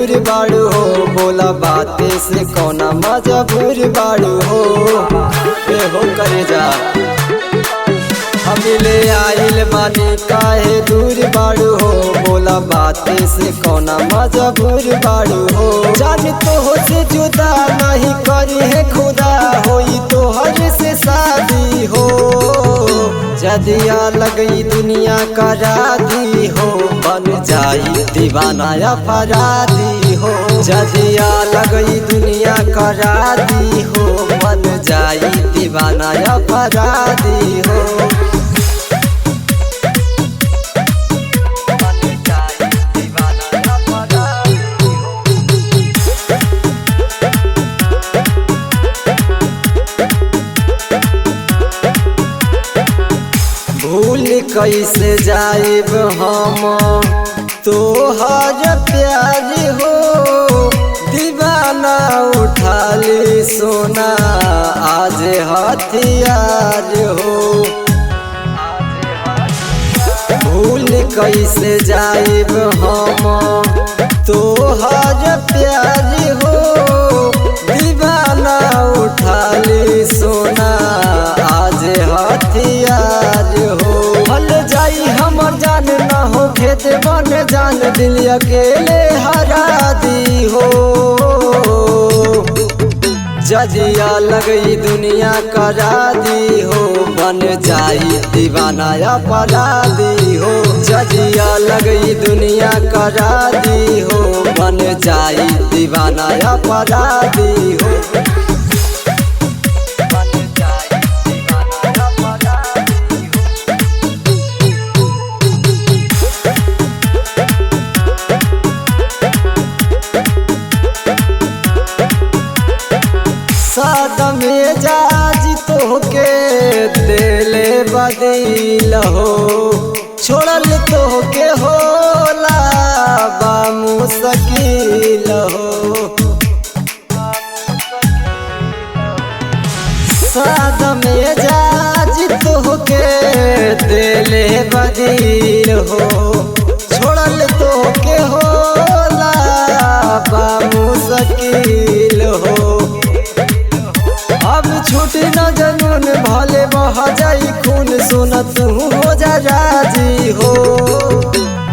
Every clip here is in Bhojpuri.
दूर बाड़ू हो, बोला बाते से कौना मजबूर बाड़ू हो। ए हो करे जा हम मिले आइल बानी काहे दूर बाड़ू हो, बोला बाते से कौना मजबूर बाड़ू हो। जान तो हो से जुदा नहीं करी है खुदा, होई तो हर से शादी हो। जदिया लगई दुनिया करा दी हो, बन जाई दीवाना या फरादी हो। जदिया लगई दुनिया करा दी हो, बन जाई दीवाना या फरादी हो। बन जाई दीवाना या फरादी हो। भूल कैसे जाइब हम तोहर प्यार हो, दीवाना उठा ली सोना आज हथियार हो। भूल कैसे जाइब हम तोहर प्यार हो, दीवाना उठा ली सोना आज हथियार हो। हल जाई हमर जान ना हो खेत बन जान, दिल अकेले हरा दी हो। जदिया लगई दुनिया करा दी हो, बन जाई दीवाना या परा दी हो। जदिया लगई दुनिया करा दी हो, बन जाई दीवाना या परा दी हो। बन जाई दीवाना या परा दी हो। सादा में जाज तोहके दिले बदिल हो, छोड़ल तोहके होला बामु सकील हो। सादा में जाज तोहके दिले बदिल हो, छोड़ल तोहके होला बामु सकील हो। अब छूटी न जनून भले बह जाई खून, सुन तू हो जा राजी हो।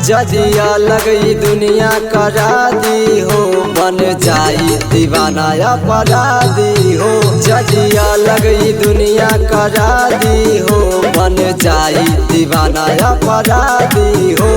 जदिया लगई दुनिया करा दी हो, बन जाई दीवाना या परा दी हो। जदिया लगई दुनिया करा दी हो, बन जाई दीवाना या परा दी हो।